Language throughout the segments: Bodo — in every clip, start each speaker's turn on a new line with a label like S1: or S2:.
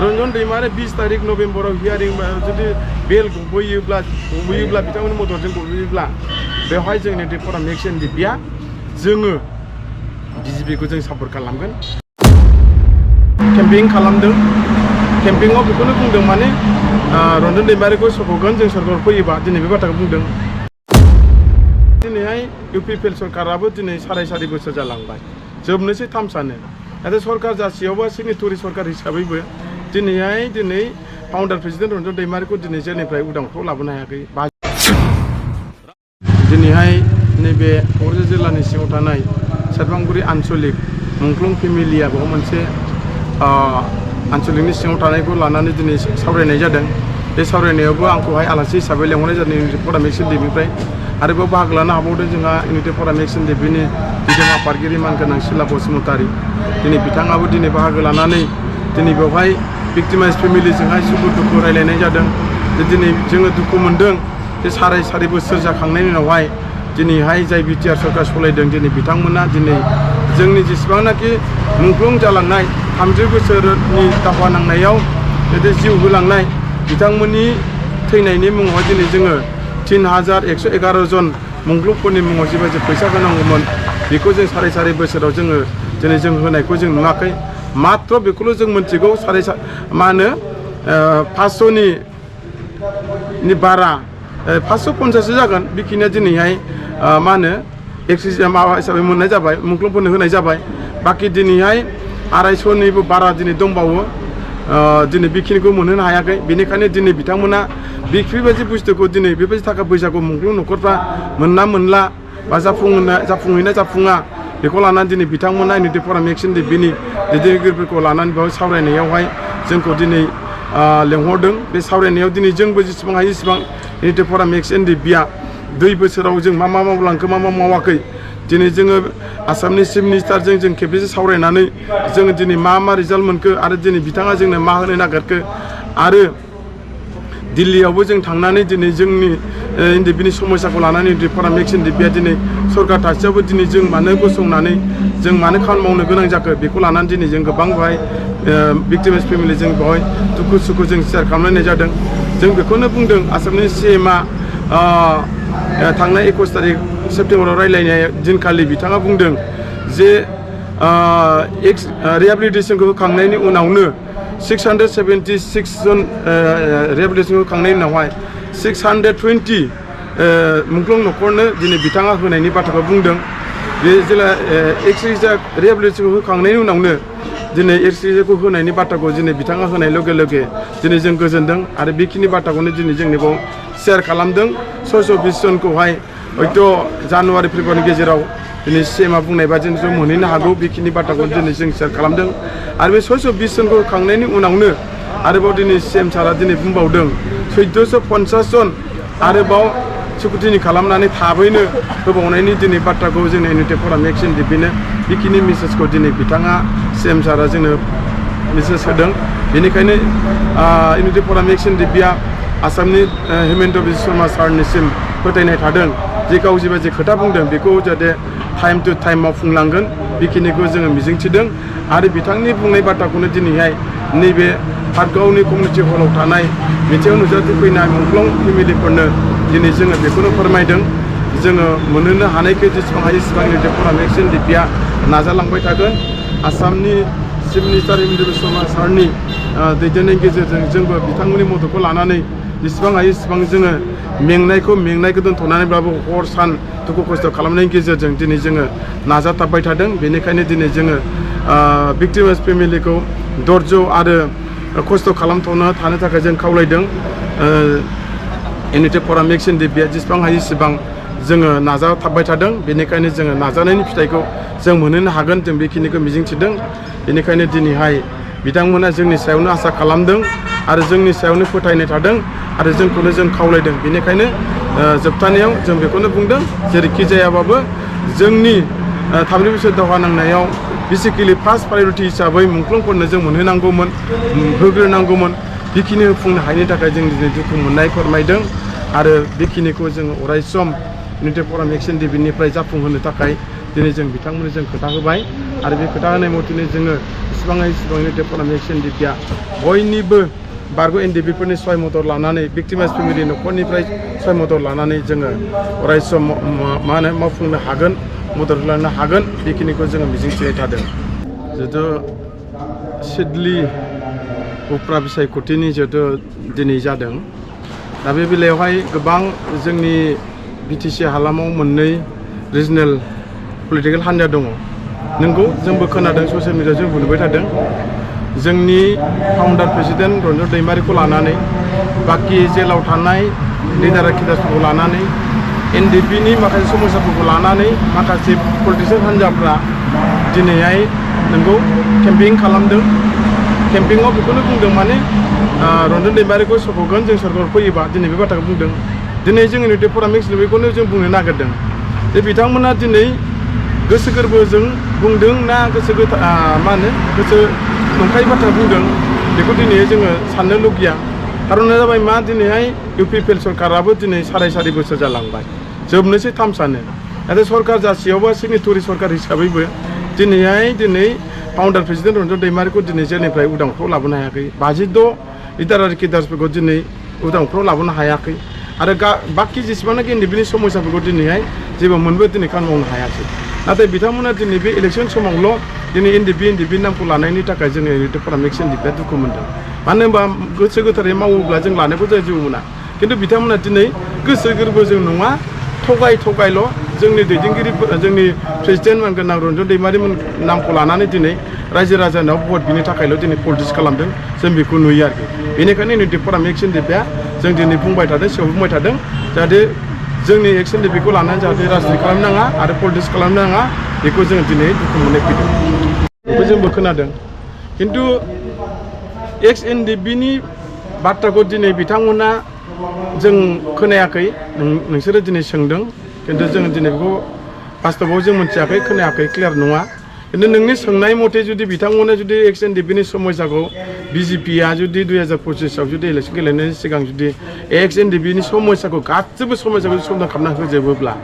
S1: रन्जन दैमारि 20 तारिख नभेम्बराव हियारिं जुदि बेल गबोयोब्ला बिथांमोननि मददजों गबोयोब्ला बेवहाय जोंनि दिपरा मेक्सिन दिपिया जोङो बिजेपिखौ जों सापर्ट खालामगोन केम्पिं खालामदों केम्पिंआव बेखौनो बुंदों माने रन्जन दैमारिखौ सफगोन जों सरकार फैयोबा दिनै बे बाथ्राखौ बुंदों दिनैहाय इउपिपिएल सरकाराबो दिनै 4.5 बोसोर जालांबाय जोबनोसै थामसानो नाथाय सरकार जासियावबा सिगनेटरि सरकार हिसाबैबो दिनै फाउन्डार प्रेसिडेन्ट रन्जन दैमारिखौ दिनै जेलनिफ्राय उदांफ्राव लाबोनो हायाखै दिनैहाय नैबे क'क्राझार जिल्लानि सिङाव थानाय सेरफांगुरि आन्चलिक मुंख्लं फेमिलिया बेयाव मोनसे आन्चलिकनि सिङाव थानायखौ लानानै दिनै सावरायनाय जादों बे सावरायनायावबो आंखौहाय आलासि हिसाबै लेंहरनाय जादों इउनिटि फराम एक्सन दिपनिफ्राय आरोबाव बाहागो लानो हाबावदों जोंहा इउनिटि फराम एक्सन दिपनि दिदोम आफादगिरि मानगोनां सिला बसुमतारी दिनै बिथाङाबो दिनै बाहागो लानानै दिनै बेवहाय भिक्टिमाइज फेमिलिजोंहाय सुखु दुखु रायलायनाय जादों दिनै जोङो दुखु मोनदों जे 4.5 बोसोर जाखांनायनि उनावहाय दिनैहाय जाय बिटिआर सरकार सलायदों दिनै बिथांमोना दिनै जोंनि जेसेबांनाखि मुंख्लं जालांनाय 30 बोसोरनि दावहा नांनायाव जिउ होलांनाय बिथांमोननि थैनायनि मुङाव दिनै जोङो 3111 जन मुंख्लंफोरनि मुङाव जिबायदि फैसा होनांगौमोन बेखौ जों 4.5 बोसोराव जोङो दिनै जों होनायखौ जों नुवाखै मात्र बेखौल' जों मिथिगौ 500नि बारा 550 जागोन बेखिनिया दिनैहाय मा होनो एक्सिस माबा हिसाबै मोननाय जाबाय मुंख्लंफोरनो होनाय जाबाय बाखि दिनैहाय 250निबो बारा दिनै दंबावो दिनै बेखिनिखौ मोनहोनो हायाखै बेनिखायनो दिनै बिथांमोना बेफोरबायदि बुस्थुखौ दिनै बेबायदि थाखा फैसाखौ मुंख्लं न'खरफ्रा मोनला बा जाफुङा बेखौ लानानै दिनै बिथांमोना इउनिटि फराम एक्सन दिपनि दैदेनगिरिफोरखौ लानानै बेवहाय सावरायनायावहाय जोंखौ दिनै लेंहरदों बे सावरायनायाव दिनै जोंबो जेसेबां हायो एसेबां इउनिटि फराम एक्सन दिपआ 2 बोसोराव जों मा मावलांखो मा मावाखै दिनै जोङो आसामनि चिफ मिनिस्टारजों जों खेबसे सावरायनानै जोङो दिनै मा रिजाल्ट मोनखो आरो दिनै बिथाङा जोंनो मा होनो नागिरखो आरो दिल्लीयावबो जों थांनानै दिनै जोंनि बिनि समस्याखौ लानानै इउनिटि फराम एक्सन दिपआ दिनै सरकार थासेयावबो दिनै जों मानो गसंनानै जों मानो खामानि मावनो गोनां जाखो बेखौ लानानै दिनै जों गोबां बेवहाय भिक्टिमाइज फेमिलिजों बेवहाय दुखु सुखु जों शेयार खालामलायनाय जादों जों बेखौनो बुंदों आसामनि CMआ थांनाय 21 तारिख सेप्तेम्बराव रायलायनाय दिनखालि बिथाङा बुंदों जे रिहेबिलिटेसनखौ होखांनायनि उनावनो 676 जन रिहेबिलिटेसनखौ होखांनायनि उनावहाय 620 मुंख्लं न'खरनो दिनै बिथाङा होनायनि बाथ्राखौ बुंदों बे जेला रिहेबिलिटेसनखौ होखांनायनि उनावनो दिनै एक्सरेखौ होनायनि बाथ्राखौ दिनै बिथाङा होनाय लगे लगे दिनै जों गोजोनदों आरो बेखिनि बाथ्राखौनो दिनै जोंनि बाव शेयार खालामदों 620 जनखौहाय हयथ' जानुवारि फेब्रुवारिनि गेजेराव दिनै CMआ बुंनाय बादिनो जों मोनहैनो हागौ बेखिनि बाथ्राखौ दिनै जों शेयार खालामदों आरो बे 620 जनखौ होखांनायनि उनावनो आरोबाव दिनै CM सारा दिनै बुंबावदों 1450 जन आरोबाव सुकुटिनि खालामनानै थाबैनो होबावनायनि दिनै बाथ्राखौ जोंनि इउनिटि फराम एक्सन दिपनो बेखिनि मेसेजखौ दिनै बिथाङा CM सारा जोंनो मेसेज होदों बेनिखायनो इउनिटि फराम एक्सन दिपआ आसामनि हेमन्त बिश्व शर्मा सारनिसिम फोथायनाय थादों जे गाव जिबायदि खोथा बुंदों बेखौ जाहाथे टाइम टु टाइम मावफुंलांगोन बेखिनिखौ जोङो मिजिंथिदों आरो बिथांनि बुंनाय बाथ्राखौनो दिनैहाय नैबे पाटगावनि कमिउनिटि हलाव थानाय मिथिंआव नुजाथि फैनाय मुंख्लं फेमिलिफोरनो दिनै जोङो बेखौनो फोरमायदों जोङो मोनहोनो हानायखौ जेसेबां हायो एसेबां इउनिटि फराम एक्सन दिपआ नाजालांबाय थागोन आसामनि चिफ मिनिस्टार हिमन्त बिश्व शर्मा सारनि दैदेननायनि गेजेरजों जोंबो बिथांमोननि मददखौ लानानै जेसेबां हायो एसेबां जोङो मेंनायखौ दोनथ'नानैब्लाबो हर सान दुखु खस्थ' खालामनायनि गेजेरजों दिनै जोङो नाजाथाबबाय थादों बेनिखायनो दिनै जोङो भिक्टिमाइज फेमिलिखौ धैर्य आरो खस्थ' खालामथ'नो थानो थाखाय जों खावलायदों इउनिटि फराम एक्सन दिपआ जेसेबां हायो एसेबां जोङो नाजाथाबबाय थादों बेनिखायनो जोङो नाजानायनि फिथाइखौ जों मोनहोनो हागोन जों बेखिनिखौ मिजिंथिदों बेनिखायनो दिनैहाय बिथांमोना जोंनि सायावनो आसा खालामदों आरो जोंनि सायावनो फोथायनाय थादों आरो जोंखौनो जों खावलायदों बेनिखायनो जोबथानायाव जों बेखौनो बुंदों जेरैखि जायाबाबो जोंनि 30 बोसोर दावहा नांनायाव बेसिकेलि फार्स्ट प्रायरिटि हिसाबै मुंख्लंफोरनो जों मोनहोनांगौमोन होग्रोनांगौमोन बेखिनि होफुंनो हायैनि थाखाय जों दिनै दुखु मोननाय फोरमायदों आरो बेखिनिखौ जोङो अरायसम इउनिटि फराम एक्सन दिपनिफ्राय जाफुंहोनो थाखाय दिनै जों बिथांमोननो जों खोथा होबाय आरो बे खोथा होनाय मथेनो जोङो इसिबाङैनो डेभेलपमेन्ट एक्सन डिपिआ बयनिबो बारग' एनडिपिफोरनि सहाय मदद लानानै भिक्टिमाइज फेमिलि न'खरनिफ्राय सहाय मदद लानानै जोङो अरायसम मा होनो मावफुंनो हागोन मदद होलांनो हागोन बेखिनिखौ जोङो मिजिंथिनाय थादों जिहेथु सिडली उफ्रा बिसायख'थिनि जिहेतु दिनै जादों दा बे बेलायावहाय गोबां जोंनि बिटिसि हालामाव मोननै रिजनेल पलिटिकेल हान्जा दङ नंगौ जोंबो खोनादों ससियेल मिडियायाव जोंबो नुबाय थादों जोंनि फाउन्डार प्रेसिडेन्ट रन्जन दैमारिखौ लानानै बाखि जेलाव थानाय लिडार किडार्सफोरखौ लानानै एनडिपिनि माखासे समस्याफोरखौ लानानै माखासे पलिटिसियान हान्जाफ्रा दिनैहाय नंगौ केम्पेइन खालामदों केम्पेइनाव बेखौनो बुंदों माने रन्जन दैमारिखौ सफैगोन जों सरकार फैयोबा दिनै बे बाथ्राखौ बुंदों दिनै जोंनि इउनिटि मिक्स बेखौनो जों बुंनो नागिरदों जे बिथांमोना दिनै गोसो गोरबोजों बुंदों ना गोसो मा होनो गोसो नंखाय बाथ्रा बुंदों बेखौ दिनै जोङो साननो लुगैया खारना जाबाय मा दिनैहाय इउपिपिएल सरकाराबो दिनै साराय बोसोर जालांबाय जोबनोसै थामसानो नाथाय सरकार जासेयावबा सिगनेटरि सरकार हिसाबैबो दिनै फाउन्डार प्रेसिडेन्ट रन्जन दैमारिखौ दिनै जेलनिफ्राय उदांफ्राव लाबोनो हायाखै 56 लिडार आरो किडार्सफोरखौ दिनै उदांफ्राव लाबोनो हायाखै आरो बाखि जेसेबांनाखि एनडिपिनि समस्याफोरखौ दिनैहाय जेबो मोनबो दिनै खामानि मावनो हायाखै नाथाय बिथांमोना दिनै बे इलेक्सन समावल' दिनै एनडिपि नामखौ लानायनि थाखाय जोङो इउनिटि मिक्स एनडिपिआ दुखु मोनदों मानो होनबा गोसो गोथारै मावोब्ला जों लानायखौ जों जेबो मोना खिन्थु बिथांमोना दिनै गोसो गोरबोजों नङा थगायल' जोंनि दैदेनगिरिफोर जोंनि प्रेसिडेन्ट गोनां रन्जन दैमारि नामखौ लानानै दिनै रायजो राजानाव भट बिनि थाखायल' दिनै पलिटिक्स खालामदों जों बेखौ नुयो आरोखि बेनिखायनो इउनिटि मिक्स एनडिपिआ जों दिनै बुंबाय थादों सिगाङाव बुंबाय थादों जाहाथे जोंनि एक्स एनडिपिखौ लानानै जाहाथे राजनिति खालामनाङा आरो पलिटिक्स खालामनाङा बेखौ जों दिनै दुखु मोननाय फैदों बेखौ जोंबो खोनादों खिन्थु एक्स एनडिपिनि बाथ्राखौ दिनै बिथांमोना जों खोनायाखै नोंसोरो दिनै सोंदों खिन्थु जों दिनै बेखौ बास्तबाव जों मिथियाखै खोनायाखै क्लियार नङा खिन्थु नोंनि सोंनाय मथे जुदि बिथांमोना जुदि एक्स एनडिपिनि समस्याखौ बिजेपिआ जुदि 2025आव जुदि इलेक्सन गेलेनायनि सिगां जुदि एक्स एनडिपिनि समस्याखौ गासैबो समस्याखौ समाधान खालामना होजोबोब्ला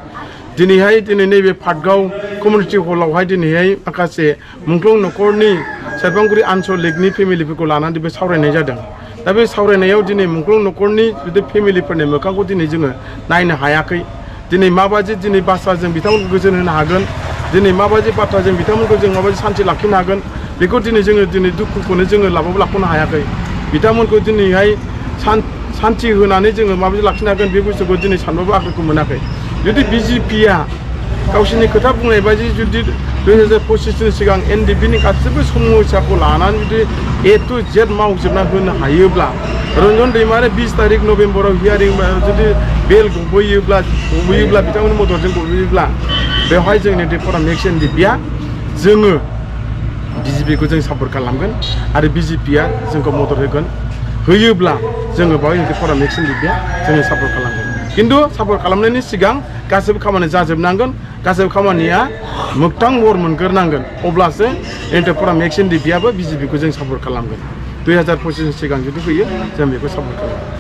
S1: दिनैहाय नैबे पाटगाव कमिउनिटि हलावहाय दिनैहाय माखासे मुंख्लं न'खरनि सेरफांगुरि आनसलिकनि फेमिलिफोरखौ लानानै बे सावरायनाय जादों दा बे सावरायनायाव दिनै मुंख्लं न'खरनि जुदि फेमिलिफोरनि मोखांखौ दिनै जोङो नायनो हायाखै दिनै माबायदि दिनै बाथ्राजों बिथांमोनखौ गोजोन होनो हागोन दिनै माबायदि बाथ्राजों बिथांमोनखौ जों माबायदि सान्थि लाखिनो हागोन बेखौ दिनै जोङो दुखुखौनो जोङो लाख'नो हायाखै बिथांमोनखौ दिनैहाय सान्थि होनानै जोङो माबायदि लाखिनो हागोन बे बुस्थुखौ दिनै सानबाबो आखलखौ मोनाखै जुदि बिजेपिआ गावसोरनि खोथा बुंनाय बायदि जुदि 2025नि सिगां एनडिपिनि गासैबो समस्याखौ लानानै जुदि A to Z मावजोबना होनो हायोब्ला रन्जन दैमारि 20 तारिख नभेम्बराव हियारिं जुदि बेल गबोयोब्ला बिथांमोननि मददजों गबोयोब्ला बेवहाय जोंनि इउनिटि मिक्स एनडिपिआ जोङो बिजेपिखौ जों सापर्ट खालामगोन आरो बिजेपिआ जोंखौ मदद होयोब्ला जोङो बेवहाय इउनिटि मिक्स एनडिपिआ जोङो सापर्ट खालामगोन खिन्थु सापर्ट खालामनायनि सिगां गासैबो खामानि जाजोबनांगोन गासैबो खामानिया मोगथां महर मोनग्रोनांगोन अब्लासो इउनिटि मिक्स एनडिपिआबो बिजेपिखौ जों सापर्ट खालामगोन 2025नि सिगां जुदि फैयो जों बेखौ सापर्ट खालामगोन